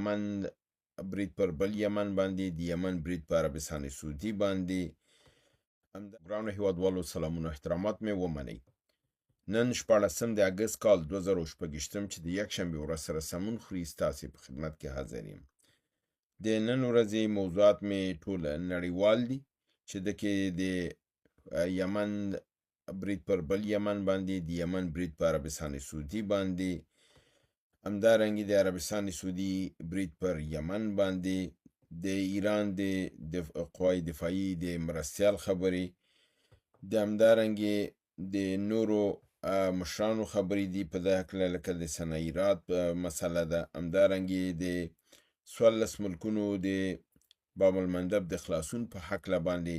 یمن برید پر بل یمن باندې، د یمن برید په عربستان سعودي باندې. ګرانو هیوادوالو، سلامونه احترامات مې ومنئ. نن 16 د اګست کال 2026 چې د یکشنبې ورځ سره سمون خوري، ستاسې په خدمت کې حاضر یم. د نن ورځې موضوعات مې ټول نړیوال دي، چې د کې د یمن برید پر بل یمن باندې، د یمن برید په عربستان سعودي باندې، همدارنګه د عربستان سعودي برید پر یمن باندې، د ایران د قوای دفاعي د مرستیال خبرې، د همدارنګه د نورو مشرانو خبرې دي په دې هکله، لکه د سنایرات مسله ده. همدارنګه د 14 ملکونو د باب المندب د خلاصون په هکله باندې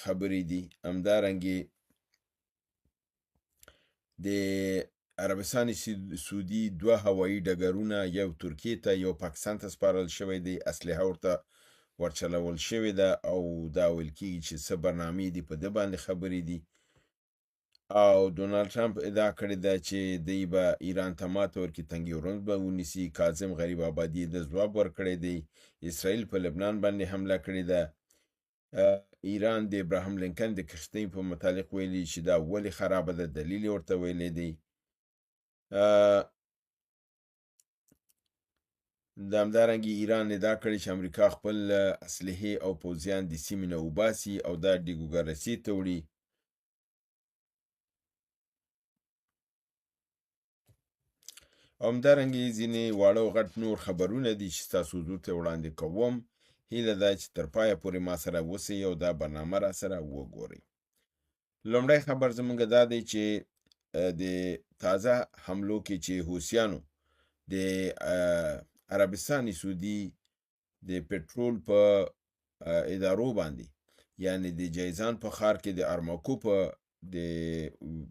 خبرې دي. همدارنګه د عربستان سعودي دوه هوایي ډګرونه، یو ترکیې ته یو پاکستان ته سپارل شوی دی، اسلحه ورته ورچلول شوې ده او دا ویل کیږي چې څه برنامې دي، په ده باندې خبرې دي. او ډونالد ټرمپ ادعا کړې ده چې دی به ایران ته ماته ورکړي، تنګي هرمز به ونیسي. کاظم غریب آبادي د ځواب ورکړی دی. اسرائیل په لبنان باندې حمله کړې ده. ایران د ابراهیم لینکن د کښتۍ په متعلق ویلي چې دا ولې خرابه ده، دلیل یې ورته ویلی دی. د همدارنګه ایران ادعا کړې چې امریکا خپل اسلحې او پوځیان د سیمې نه وباسي او دا ډیګوګارسي ته وړي. او همدارنګه ځینې واړه او غټ نور خبرونه دي چې ستاسو حضور ته وړاندې کوم. هیله ده چې تر پایه پورې ما سره وسئ او دا برنامه را سره وګورئ. لومړی خبر زموږ دا دی چې د تازه حملو کې چې حوثیانو د عربستان سعودي د پټرول په ادارو باندې، یعنی د جیزان په ښار کې د ارماکو په د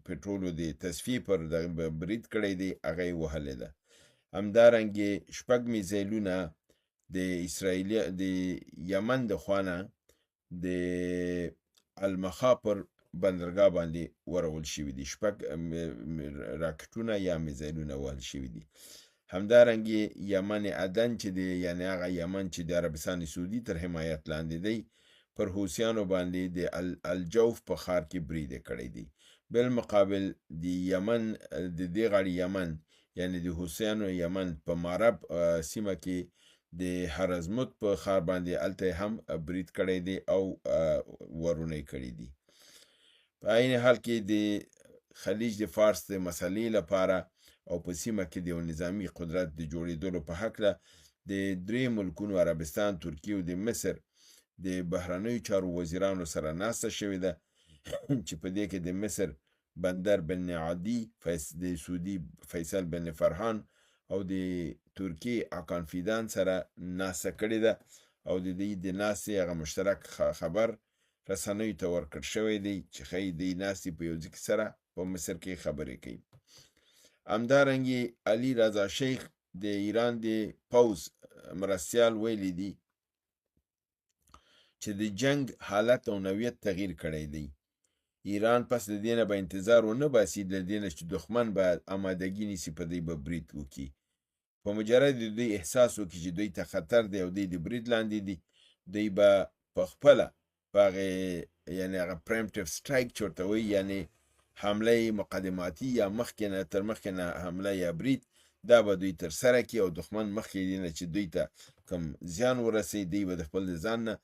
پټرولو د تصفیې پر دغه برید کړی دی، هغه یې وهلې ده. همدارنګه 6 میزایلونه د اسرائیل د یمن د خوا نه د المخا پر بندرګاه باندې ورول شوي دي. 6 راکټونه یا میزایلونه وهل شوي دي. همدارنګه یمن عدن چې دی، یعنی هغه یمن چې د عربستان سعودي تر حمایت لاندې دی، پر حوثیانو باندې د الجوف په ښار کې برید کړی دی. بالمقابل د یمن د دې غاړې یمن، یعنی د حوثیانو یمن په مارب سیمه کې د حرزموت په ښار باندې هلته یې هم برید کړی دی او ورونه یې کړي دي. په عین حال کې د خلیج د فارس د مسئلې لپاره او په سیمه کې د یو نظامي قدرت د جوړېدلو په هکله د درې ملکونو عربستان، ترکیې او د مصر د بهرنیو چارو وزیرانو سره ناسته شوې ده، چې په دې کې د مصر بندر بن عادي، د سعودي فیصل بن فرحان او د ترکیې اکان فیدان سره ناسته کړې ده. او د دوی د ناستې هغه مشترک خبر رسنیو ته ورکړ شوی دی چې ښایي دوی ناستې په یو ځای کې سره په مصر کې خبرې کوي. همدارنګه علي رضا شیخ د ایران د پوځ مرستیال ویلي دي چې د جنګ حالت او نوعیت تغییر کړی دی. ایران پس له دې نه به انتظار ونه باسي، له دې نه چې دښمن به آمادګي نیسي په دوی به برید وکړي. په مجرد د دوی احساس وکړي چې دوی ته خطر دی او دوی د برید لاندې دي، دوی به په خپله په هغې یعنې هغه preemptive strike چې ورته وایي، یعنې حمله مقدماتي یا مخکې نه تر مخکې نه حمله یا برید، دا به دوی ترسره کړي او دښمن مخکې دې نه چې دوی ته کوم زیان ورسوي، دوی به د خپل ځان نه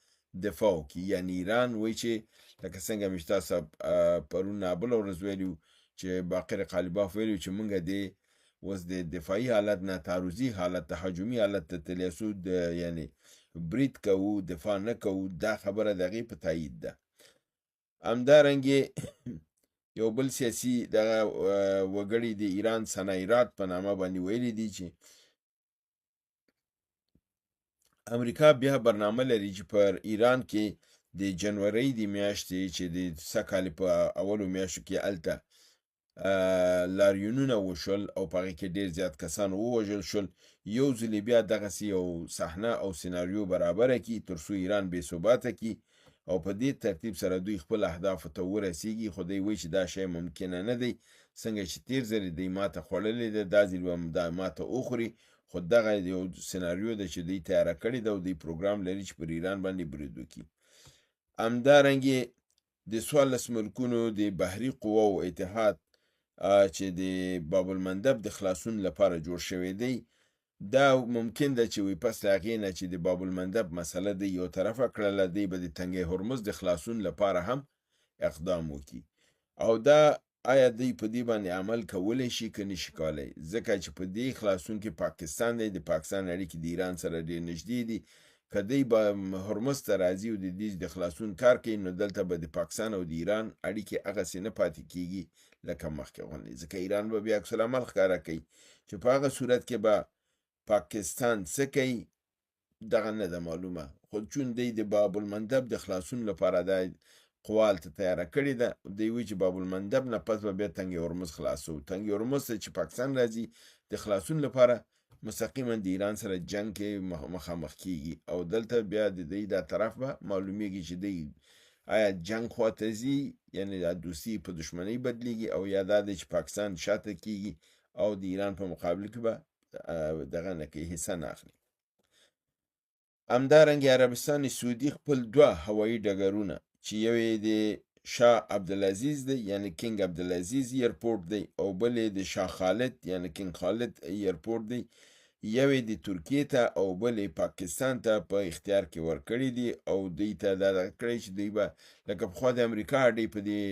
دفاع وکړي. یعنې ایران وایي چې لکه څنګه مې چې تاسو پرون بله ورځ ویلي وو چې باقر قالیباف ویلي وو چې موږ دې اوس د دفاعي حالت نه تعرضي حالت، تهاجمي حالت ته تللی سو، یعنې برید کوو، دفاع نه کوو، دا خبره د هغې په تایید ده. همدارنګه یو بل سیاسي دغه وګړي د ایران سنایرات په نامه باندې ویلي دي چې امریکا بیا برنامه لري چې پر ایران کې د جنورۍ د میاشتې چې د سږ کال په اولو میاشتو کې هلته لاریونونه وشول او په هغې کې ډېر زیات کسان ووژل شول، یو ځلې بیا دغسې یو صحنه او سناریو برابره کړي تر څو ایران بې ثباته کړي او په دې ترتیب سره دوی خپل اهدافو ته ورسیږي. خو دوی وایي چې دا شی ممکنه نه دی، څنګه چې تېر ځلې دوی ماته خوړلې ده، دا ځل به هم دا ماته وخوري، خو دغه یو سناریو ده چې دوی تیاره کړې ده او دوی پروګرام لري چې پر ایران باندې برید وکړي. همدارنګه د 14 ملکونو د بحري قواو اتحاد چې د باب المندب د خلاصون لپاره جوړ شوی دی، دا ممکن ده چې وي پس له هغې نه چې د باب المندب مسله دی یو طرفه کړله، دی به د تنګی هرمز د خلاصون لپاره هم اقدام وکړي. او دا آیا دوی په دې باندې عمل کولی شي که نشي کولی؟ ځکه چې په دې خلاصون کې پاکستان دی، د پاکستان اړیکې د ایران سره ډېر نږدې دي. که دوی به هرمز ته راځي او د دې د خلاصون کار کوي، نو دلته به د پاکستان او د ایران اړیکې هغسې نه پاتې کیږي لکه مخکې غوندې، ځکه ایران به بیا عکس العمل ښکاره کوي چې په هغه صورت کې به پاکستان څه کوي دغه نه ده معلومه. خو چون دی د باب المندب د خلاصون لپاره دا قوا هلته تیاره کړې ده، دی وایي چې باب المندب نه پس به بیا تنګی هرمز خلاصو. تنګی هرمز ته چې پاکستان راځي د خلاصون لپاره مستقیما د ایران سره جنگ کې مخامخ کیږي، او دلته بیا د دوی دا طرف به معلومیږي چې دوی آیا جنگ خواته ځي، یعنې دا دوستي په دښمنۍ بدلیږي، او یا دا دی چې پاکستان شاته کیږي او د ایران په مقابل کې به دغه نه کوي، حصه نه اخلي. همدارنګه عربستان سعودي خپل دوه هوایي ډګرونه چې یو یې د شاه عبدالعزیز دی یعنی کینګ عبدالعزیز ایرپورټ دی، او بل یې د شاه خالد یعنی کینګ خالد ایرپورټ دی، یو یې د ترکیې ته او بل یې پاکستان ته په اختیار کې ورکړي دي. او دوی ته دا کړی چې دوی به لکه پخوا د امریکا اډې په دې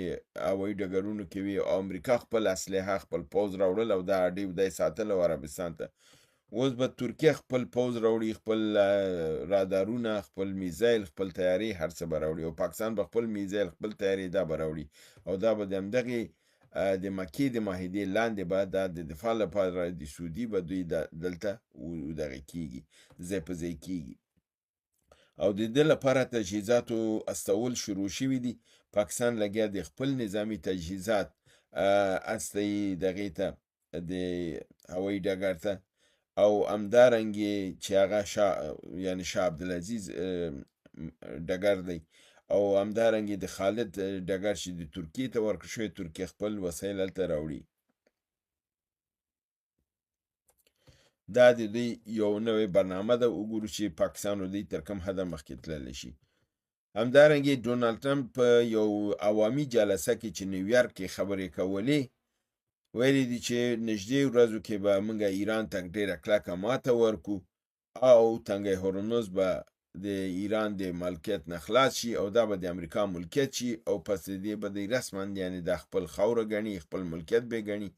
هوایي ډګرونو کې وي، او امریکا خپل اسلحه خپل پوځ راوړل او دا اډې به دی ساتل او عربستان ته. اوس به ترکیه خپل پوځ راوړي، خپل رادارونه، خپل میزایل، خپل تیارې، هر څه به راوړي، او پاکستان به خپل میزایل، خپل تیارې دا به راوړي، او دا به د همدغې د مکې د معاهدې لاندې به دا د دفاع لپاره د سعودي به دوی دلته دغه کیږي، ځای په ځای کیږي. او د دې لپاره تجهیزاتو استول شروع شوي دي. پاکستان لګیا دی خپل نظامي تجهیزات استوي دغې ته د هوایي ډګر ته، او همدارنګې چې هغه شاه یعنی شاه عبدالعزیز ډګر دی، او همدارنګې د خالد ډګر چې د ترکیې ته ورکړ شوی، ترکیه خپل وسایل هلته راوړي. دا د دوی یو نوې برنامه ده، وګورو چې پاکستان او دوی تر کوم حده مخکې تللی شي. همدارنګې ډونالډ ټرمپ په یو عوامي جلسه کې چې نیویارک کې خبرې کولې ویلي دي چې نږدې ورځو کې به موږ ایران ته ډېره کلکه ماته ورکو، او تنګی هرمز به د ایران د مالکیت نه خلاص شي، او دا به د امریکا ملکیت شي، او پس د دې به دی رسما یعنې دا خپل خاوره ګڼي، خپل ملکیت به ګڼي،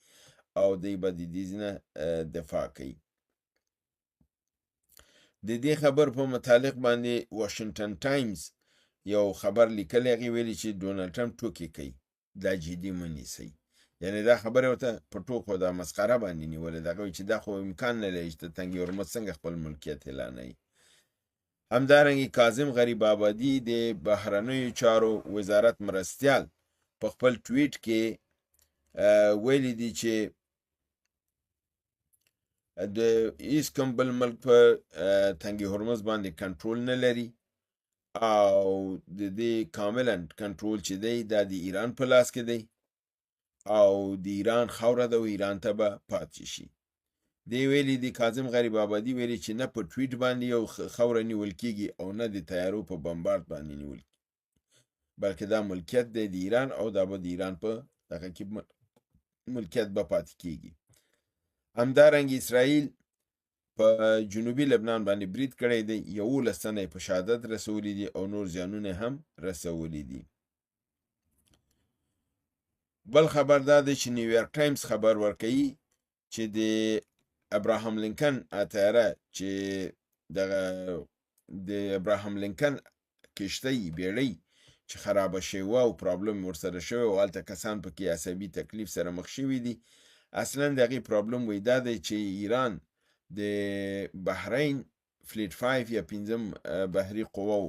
او دی به د دې نه دفاع کوي. د دې خبر په متعلق باندې واشنګټن ټایمز یو خبر لیکلی، هغې ویلي چې ډونالډ ټرمپ ټوکې کوي، دا جدي مه نیسئ. یعنې دا خبره ورته په ټوکو دا مسخره باندې نیولې ده، هغه وایي چې دا خو امکان نه لري چې د تنګي هرمز څنګه خپل ملکیت اعلانوي. همدارنګه کاظم غریب آبادي د بهرنیو چارو وزارت مرستیال په خپل ټویټ کې ویلي دي چې د هیڅ کوم بل ملک په تنګي هرمز باندې کنټرول نه لري، او د دې کاملا کنټرول چې دی دا د ایران په لاس کې دی، او د ایران خاوره ده او ایران ته به پاتې شي. دی ویلي دي، کاظم غریب آبادي ویلي چې نه په ټویټ باندې یو خاوره نیول کیږي او نه د تیارو په بمبارد باندې نیول کیږي، بلکې دا ملکیت دی د ایران، او دا به د ایران په دغه کې ملکیت به پاتې کیږي. همدارنګه اسرائیل په جنوبي لبنان باندې برید کړی دی، 11 تنه یې په شهادت رسولي دي او نور زیانونه هم رسولي دي. بل خبر دا دی چې نیویارک ټایمز خبر ورکوي چې د ابراهام لینکن طیاره چې دغه د ابراهام لینکن کښتۍ بیړۍ چې خرابه شوې وه او پرابلم ورسره شوی او هلته کسان پکې عصبي تکلیف سره مخ شوي دي، اصلا د هغې پرابلم وایي دا دی چې ایران د بحرین فلیټ 5 یا 5 بحري قواو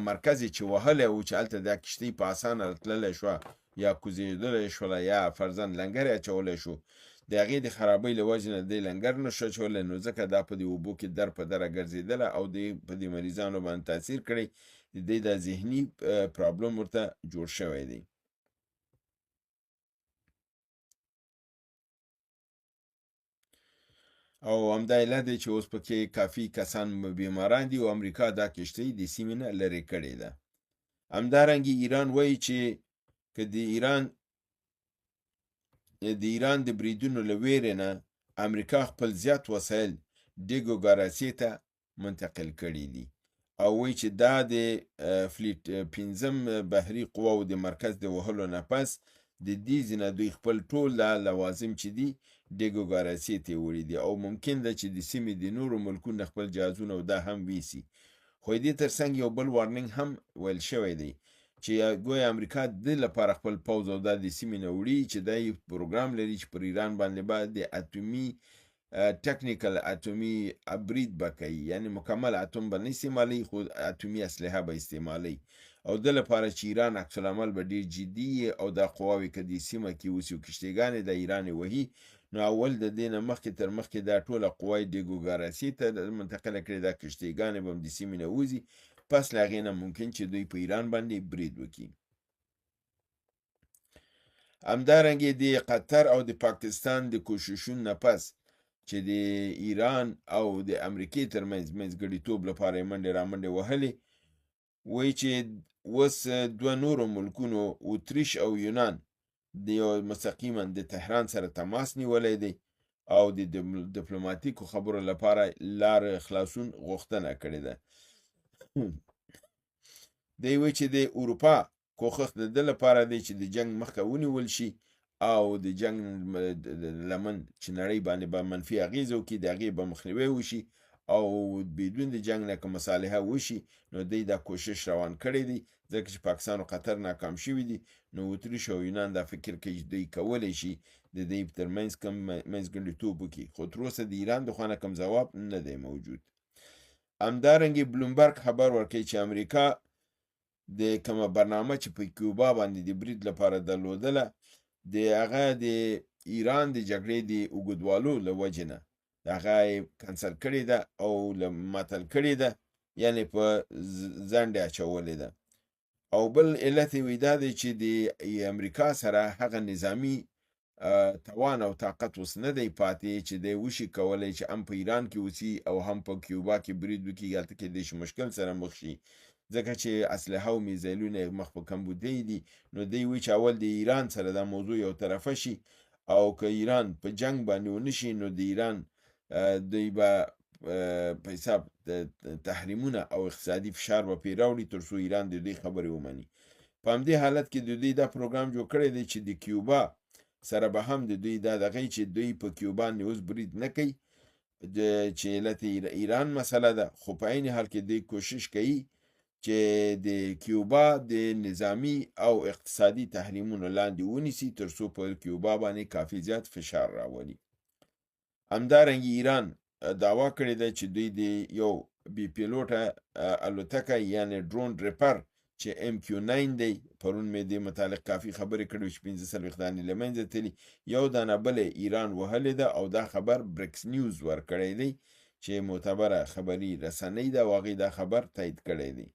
مرکز یې چې وهلی و، چې هلته دا کښتۍ په اسانه راتللی شوه یا کوزېدلی شوله یا فرضاً لنګر یې اچولی شو، د هغې د خرابۍ له وجې نه دی لنګر نه شو اچولی، نو ځکه دا په دې اوبو کې در په دره ګرځېدله او دی په دې مریضانو باندې تاثیر کړی، د دې دا ذهني پرابلم ورته جوړ شوی دی. او همدا علت دی چې اوس پکې کافي کسان بیماران دي او امریکا دا کښتۍ د سیمې نه لرې کړې ده. همدارنګه ایران وایي چې که د ایران د بریدونو له ویرې نه امریکا خپل زیات وسایل ډیګو ګارسیې ته منتقل کړي دي او وایي چې دا د fleet پنځم بحري قواو د مرکز د وهلو نه پس د دې ځینه دوی خپل ټول دا لوازم چې دي ډیګو ګارسیې ته وړي دي او ممکن ده چې د سیمې د نورو ملکونو خپل جهازونه او دا هم ویسي. خو دې ترڅنګ یو بل warning هم ویل شوی دی چې ګویا امریکا د لپاره خپل پوځ او دا د سیمې نه وړي چې دا پروګرام لري چې پر ایران باندې به د اتومي technical اتومي برید به کوي، یعنی مکمل اتوم به نه استعمالوي، خو اتومي اسلحه به استعمالوي، او د لپاره چې ایران عکس العمل به ډیر جدي او دا قواوې که دې سیمه کې اوسي او کښتیګانې د ایران وهي، نو اول د دې نه مخکې تر مخکې دا ټوله قوای ډیګو ګارسي ته منتقله کړي، دا کښتیګانې به هم د سیمې نه وځي، پس له هغې نه ممکن چې دوی په ایران باندې برید وکړي. همدارنګه د قطر او د پاکستان د کوششونو نه پس چې د ایران او د امریکې ترمنځ منځګړیتوب لپاره یې منډې رامنډې وهلې، وایي چې اوس دوه نورو ملکونو، اتریش او یونان، د یو مستقیما د تهران سره تماس نیولی دی او د دیپلوماتیکو خبرو لپاره لار خلاصون غوښتنه کړې ده. دی وایي چې د اروپا کوښښ د ده لپاره دی چې د جنګ مخه ونیول شي او د جنګ لمن چې نړۍ باندې به منفي اغېزه وکړي، د هغې به مخنیوی وشي او بدون د جنګ نه که مصالحه وشي، نو دوی دا کوشش روان کړی دی، ځکه چې پاکستان او قطر ناکام شوي دي، نو اتریش او یونان دا فکر کوي چې دوی کولی شي د دوی ترمنځ کوم منځګړیتوب وکړي، خو تر اوسه د ایران د خوا نه کوم ځواب نه دی موجود. همدارنګه بلومبرګ خبر ورکوي چې امریکا د کومه برنامه چې په کیوبا باندې د برید لپاره درلودله، د هغه د ایران د جګړې د اوږدوالو له وجې نه هغه یې cancel کړې ده او معطل کړې ده، یعنی په ځنډ اچولې ده. او بل علت یې دا دی چې د امریکا سره هغه نظامی توان او طاقت اوس نه دی پاتې چې دی وشي کولی چې هم په ایران کې اوسي او هم په کیوبا کې برید وکړي. هلته کې د مشکل سره مخ شي، ځکه چې اسلحه او میزایلونه یې مخ په کمبودۍ دي. نو دی وایي چې اول د ایران سره دا موضوع یو طرفه شي او که ایران په جنگ باندې ونه شي، نو د ایران دوی به په حساب تحریمونه او اقتصادي فشار به پرې راوړي تر څو ایران د دوی خبرې ومني. په همدې حالت کې د دوی دا پروګرام جوړ کړی دی چې د کیوبا سره به هم د دوی دا دغه چې دوی په کیوبا باندې اوس برید نه کوي چې علت ایران مسله ده، خو په عین حال کې دوی کوشش کوي چې د کیوبا د نظامی او اقتصادي تحریمونو لاندې ونیسي تر څو په کیوبا باندې کافي زیات فشار راولي. همدارنګه ایران دعوا کړې ده چې دوی د یو بې پیلوټه الوتکه، یعنی ډرون ریپر چې MQ-9 دی، پرون مې دې متعلق کافي خبرې کړې چې 45 دانې له منځه تللي، یو دانه بله ایران وهلې ده او دا خبر برکس نیوز ورکړی دی چې معتبره خبري رسنۍ ده او هغې دا خبر تایید کړی دی.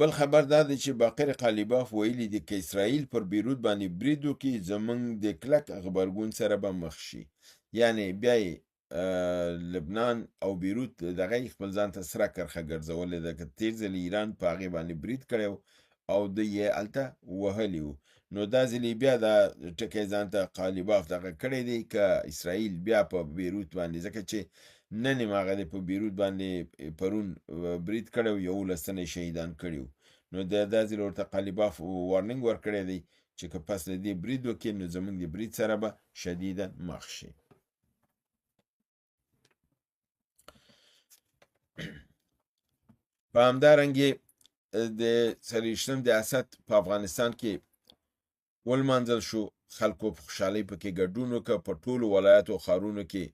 بل خبر دا دی چې باقر قالیباف ویلي دي که اسرائیل پر بیروت باندې برید وکړي، زمونږ د کلک غبرګون سره به مخ شي. یعنی بیا یې لبنان او بیروت دغه خپل ځان ته سره کرښه ګرځولې ده، که تېر ځل ایران په هغې باندې برید کړی او دوی یې هلته وهلي وو، نو دا ځل بیا دا ټکی ځان ته قالیباف دغه کړی دی که اسرائیل بیا په بیروت باندې، ځکه چې نن یې هغه په بیروت باندې پرون برید کړی و، 11 تنه یې شهیدان کړي وو، نو دا ځل ورته قالیباف warning ورکړی دی چې که پس له دې برید وکړي، نو زمونږ د برید سره به شدیدا مخ شي. په همدارنګې د 24 د اسد په افغانستان کې ولمانځل شو، خلکو په خوشحالۍ پکې ګډون وکړ، په ټولو ولایاتو او ښارونو کې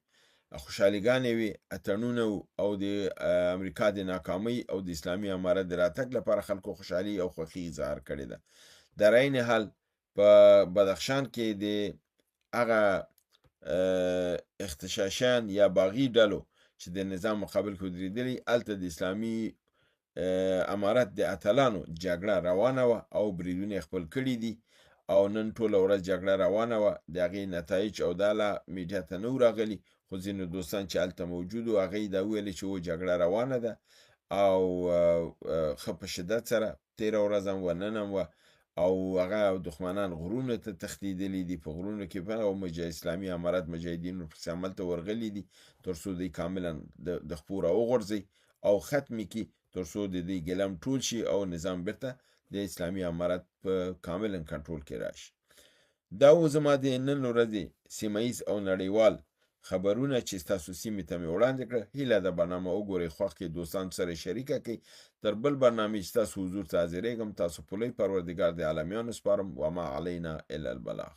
خوشحاليګانې وې، اتڼونه او د امریکا د ناکامۍ او د اسلامي امارت د راتګ لپاره خلکو خوشحالي او خوښي اظهار کړې ده. در عین حال په بدخشان کې د هغه اختشاشیان یا باغي ډلو چې د نظام مقابل کې ودرېدلي، هلته د اسلامي امارت د اتلانو جګړه روانه وه او بریدونه یې خپل کړي دي. او نن ټوله ورځ جګړه روانه وه، د هغې نتایج او دا لا میډیا ته نه وو راغلي، خو ځینو دوستان چې هلته موجود وو هغوی دا وویل چې و جګړه روانه ده او ښه په شدت سره تېره ورځ هم وه نن هم وه، او هغه دښمنان غرونو ته تښتېدلي دي، په غرونو کې او اسلامي امارت مجاهدین ورپسې هملته ورغلي دي تر څو دوی کاملا د خپو راوغورځوي او ختم یې کړي، تر څو د دوی ګلم ټول شي او نظام بیرته د اسلامي امارت په کاملا کنټرول کې راشي. دا و زما د نن ورځې سیمه ییز او نړیوال خبرونه چې ستاسو سیمې ته مې وړاندې کړه. هیله ده برنامه وګورئ، خوښ کړئ، دوستانو سره شریکه کړئ. تر بل برنامې چې ستاسو حضور ته حاضرېږم، تاسو په لوی پروردګار د عالمیانو سپارم. وما علینا الا البلاغ.